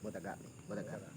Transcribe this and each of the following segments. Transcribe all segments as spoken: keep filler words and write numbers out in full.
Batagak ni, batagak.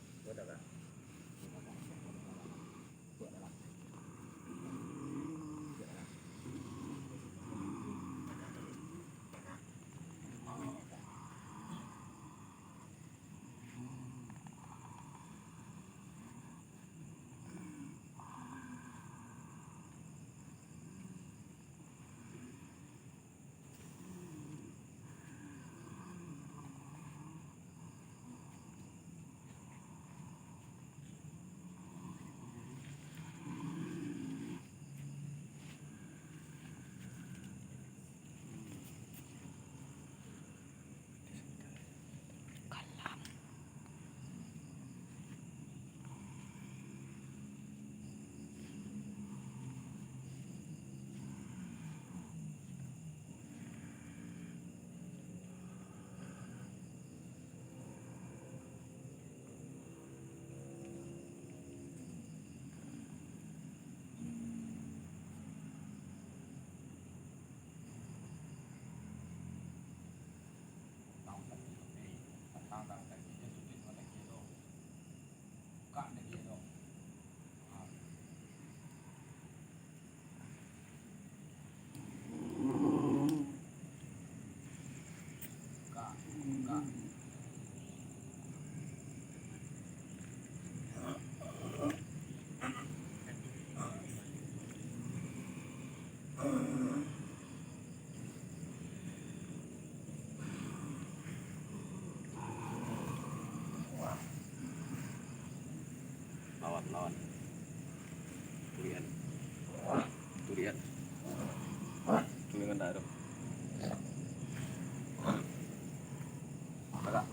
Lawan, lawan. Tulian. Tulian. Tulian dah tu. Agak.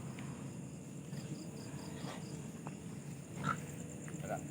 Agak.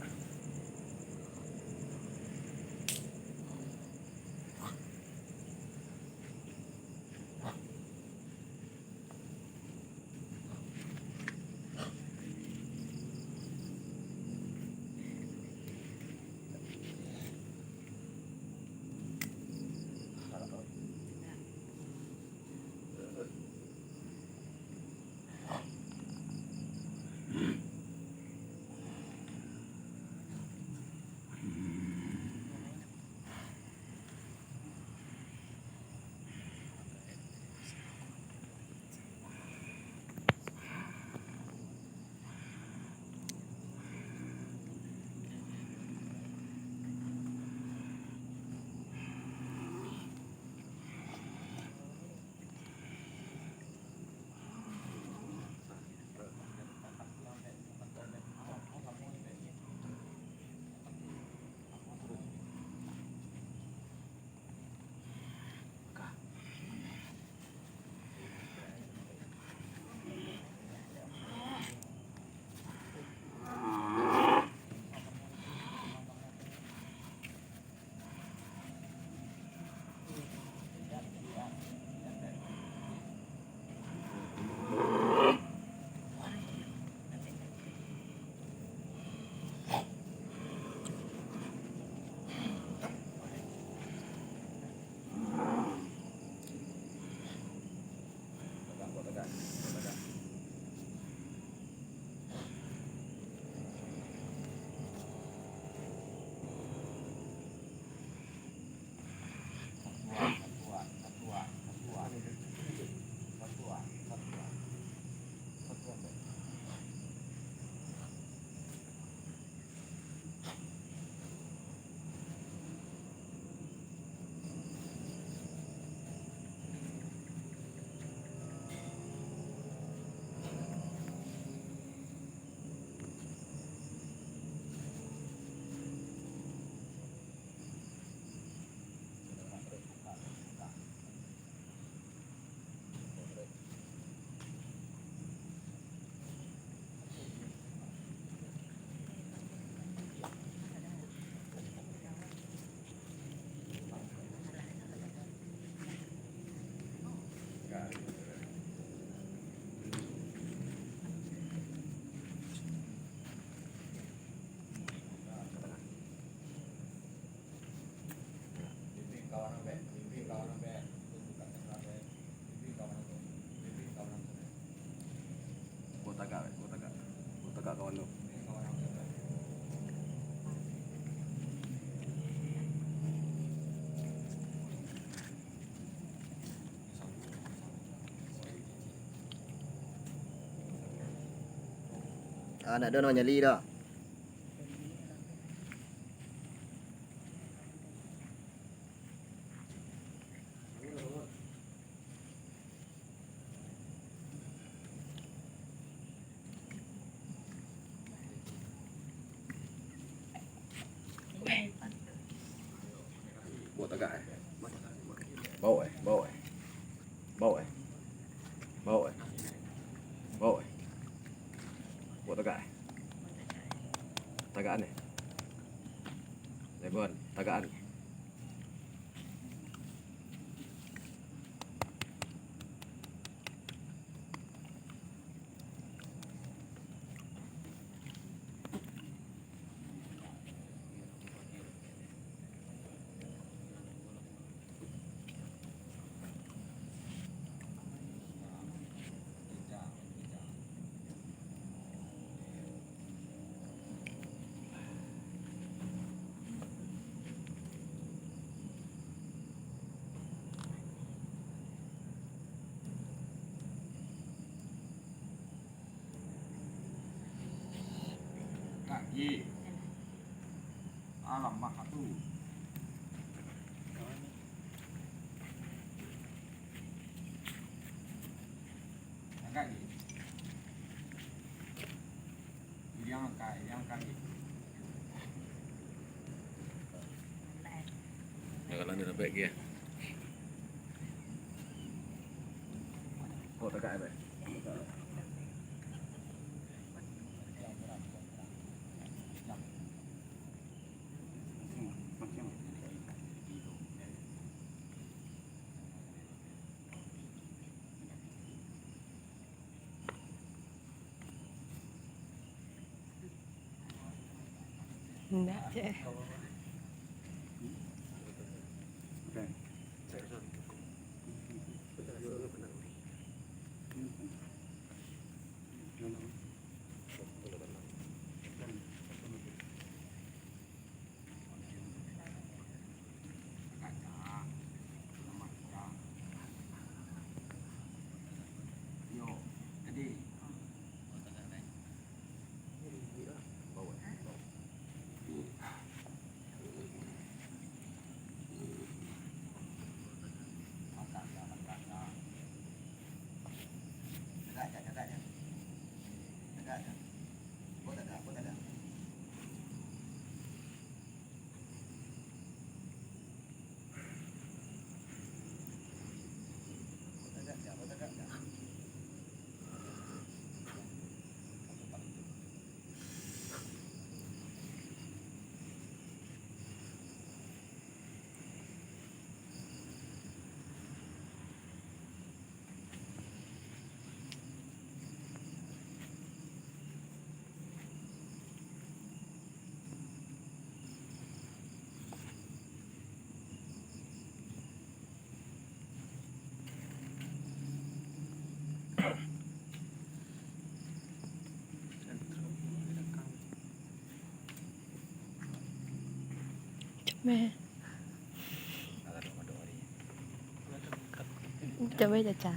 Ah, ndak ado nan manyali doh. Bawa tagak, eh. Bawa, eh. Bawa, eh. Bawa, eh. Bawa, eh. Bawa, eh. Bawa tagak, eh. Tagakan, eh. Legon, tagakan. Kaki. Alamak, atuh. Angkat lagi. Iriang angkat, iriang angkat lagi. Dah kalah ni, sampai lagi, eh. Kok tagak, eh, Pak? Ndak, cek. Comel. Comel, Caca.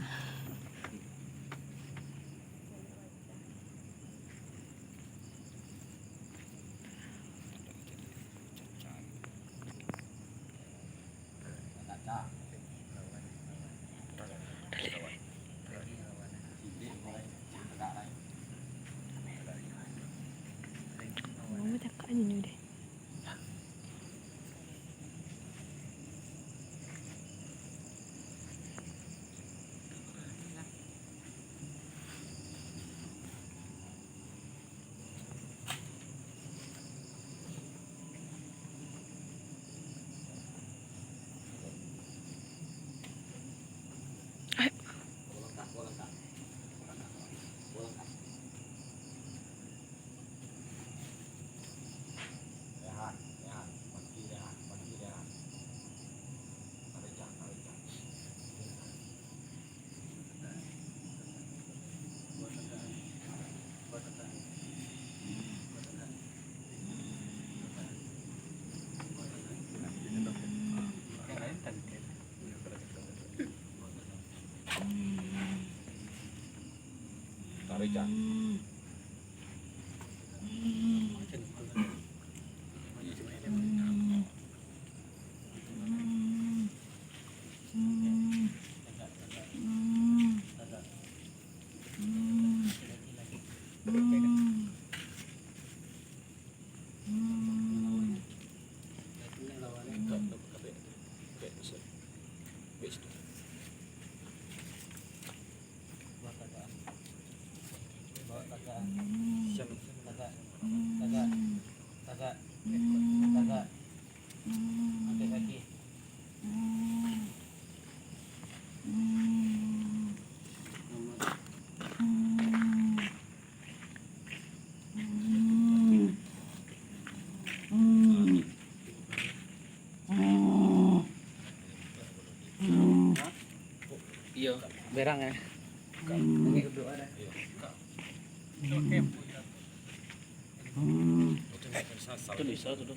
Mama cakap ni deh. Tarik, Cak. Tagak. Angkek kaki. Iyo, berang, eh. Ini berdoa dah. Itu bisa tu, Dok.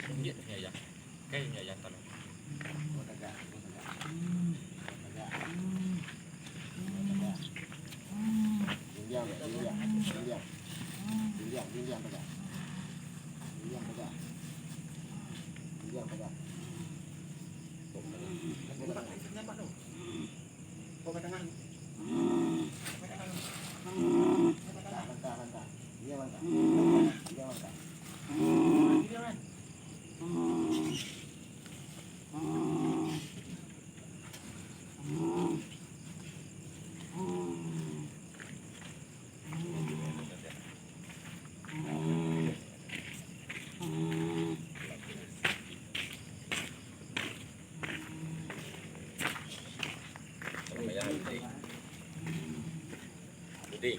Budi.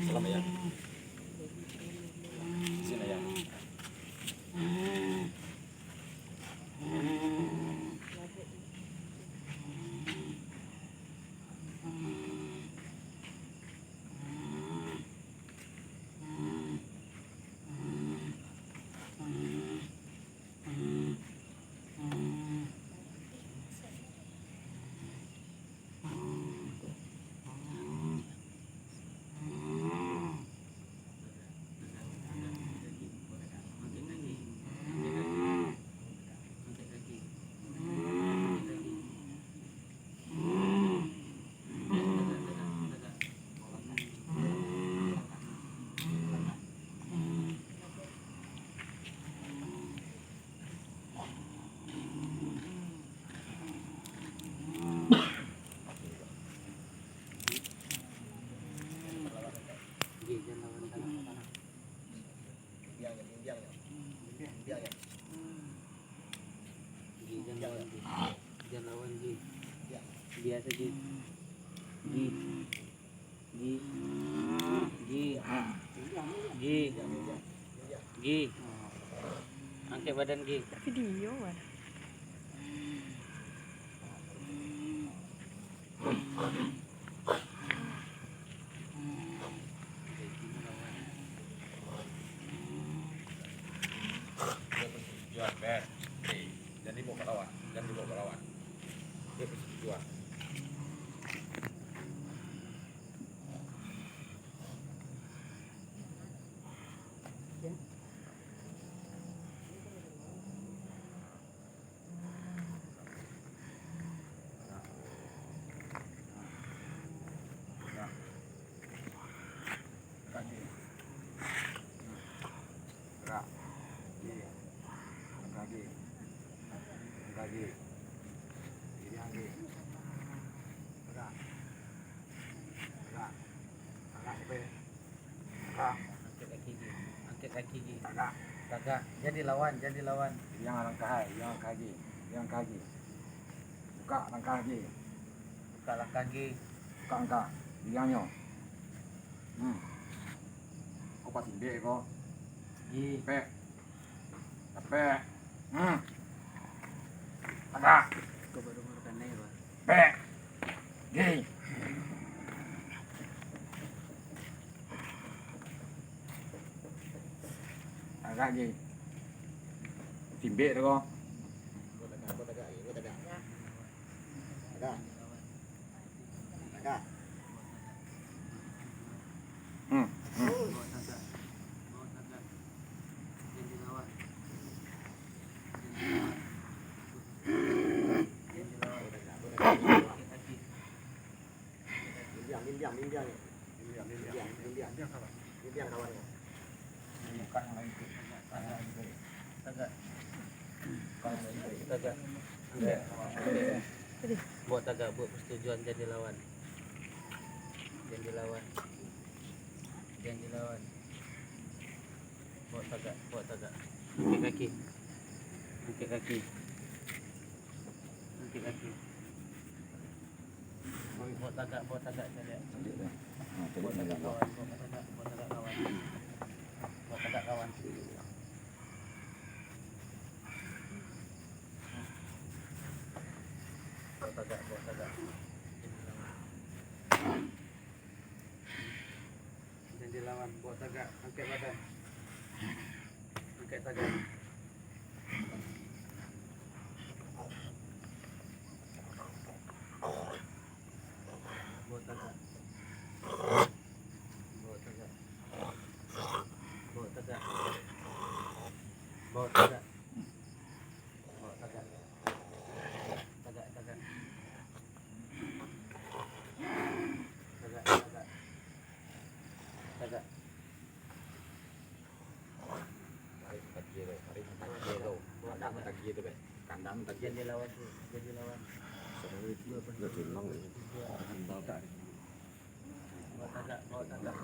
Salam, Ayah. Izin, Ayah. Jan lawan, Ji. Jan lawan, Ji. Biasa, Ji. Ji. Ji. Ji. Ji. Ji. Angkek badan, Ji. Video, wah. Jan dibaok ka lawan, jan dibaok ka lawan. Jan dibaok ka lawan. Angkek kaki, Ji. Angkek kaki, Ji. Tagak. Tagak. Jan dilawan, jan dilawan. Jan langkah, jan langkah, Ji. Jan langkah, Ji. Buka langkah, Ji. Buka langkah, Ji. Buka langkah. Diriangnyo. Hmm. Kok pasimbek ko? Ji. Pek. Capek. Hmm. Tagak. Kau baru makan air, Bang. Pek. Gi. Tagak, Gi. Simbek tu ko. Tagak, tagak, tagak. Tagak. Tagak. Hmm, hmm. Bimbang, bimbang, bimbang. Bimbang, bimbang, bimbang. Bimbang kawan. Tagak. Tagak. Tagak. Baok tagak, baok persetujuan, jan dilawan. Jan dilawan. Jan dilawan. Baok tagak, baok tagak. Angkek kaki. Angkek kaki. Angkek kaki. Oi, bawa tagak, bawa tagak, tagak. Caliak dah. Ha, caliak. Bawa tagak kawan, bawa tagak, bawa tagak kawan. Bawa tagak kawan. Bawa tagak, bawa tagak. Jan dilawan, bawa tagak, angkek badan. Angkek tagak. Bawa tagak. Bawa tagak. Bawa tagak. Bawa tagak. Bawa tagak. Tagak, tagak. Tagak, tagak. Tagak. Tarik tagiah tu, tarik tagiah tu. Kandang tagiah tu, Bek. Kandang tagiah. Jan dilawan tu, jan dilawan. Bawa tagak, bawa tagak. Bawa tagak.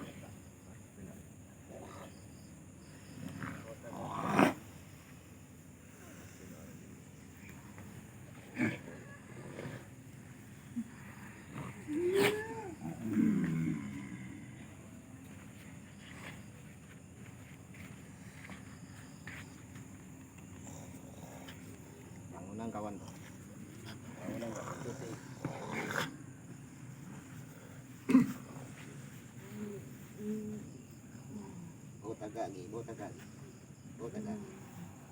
Bangunan kawan tu. Bangunan kawan tu. Bawa tagak lagi, bawa tagak lagi. Bawa tagak.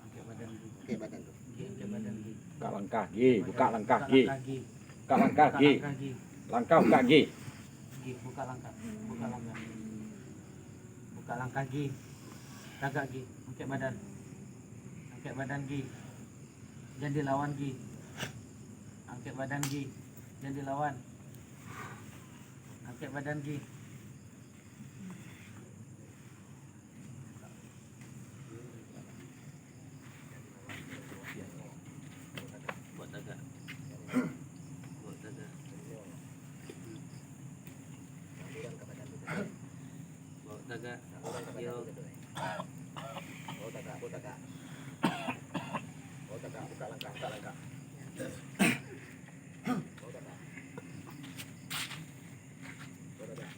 Angkek badan tu. Angkek badan tu. Gi, angkek badan tu. Buka langkah, Gi. Buka langkah, Gi. Buka langkah, Gi. Buka langkah, Gi. Langkah buka, Gi. Gi, buka langkah. Buka langkah. Buka langkah, Gi. Tagak, Gi. Angkek badan. Angkek badan, Gi. Jan dilawan, Gi. Angkek badan, Gi. Jan dilawan. Angkek badan, Gi. Bawa tagak. Bawa tagak. Bawa tagak. Yo. Bawa tagak, bawa tagak. Bawa tagak, buka langkah, buka langkah. Bawa tagak. Bawa tagak.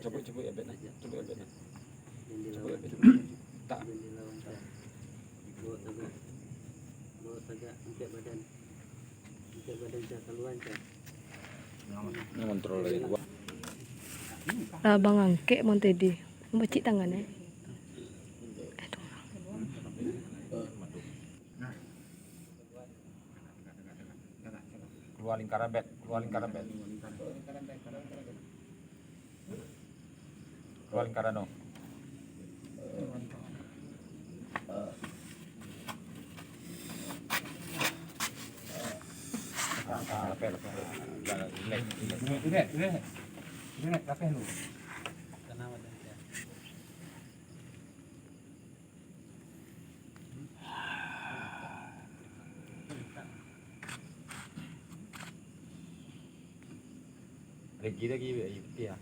Cubo, cubo ya, Bek, nah. Cubo ya, Bek, nah. Cubo ya, Bek. Tak. Bawa tagak. Bawa tagak, angkek badan. Angkek badan, Cak. Kaluan, Cak. Ngontrol lagi. Lah, Bang, angkek, Bang Teddy. Bacik tangan, eh. Aduh. Kalua lingkaran, Bet. Kalua lingkaran, Bet. Kalua lingkaran tu. Ah, ah, lapeh, lapeh. Rilek, rilek. Rilek, rilek. Rilek, lapeh lu. Tanam aja. Lagi, lagi, lagi putih ah.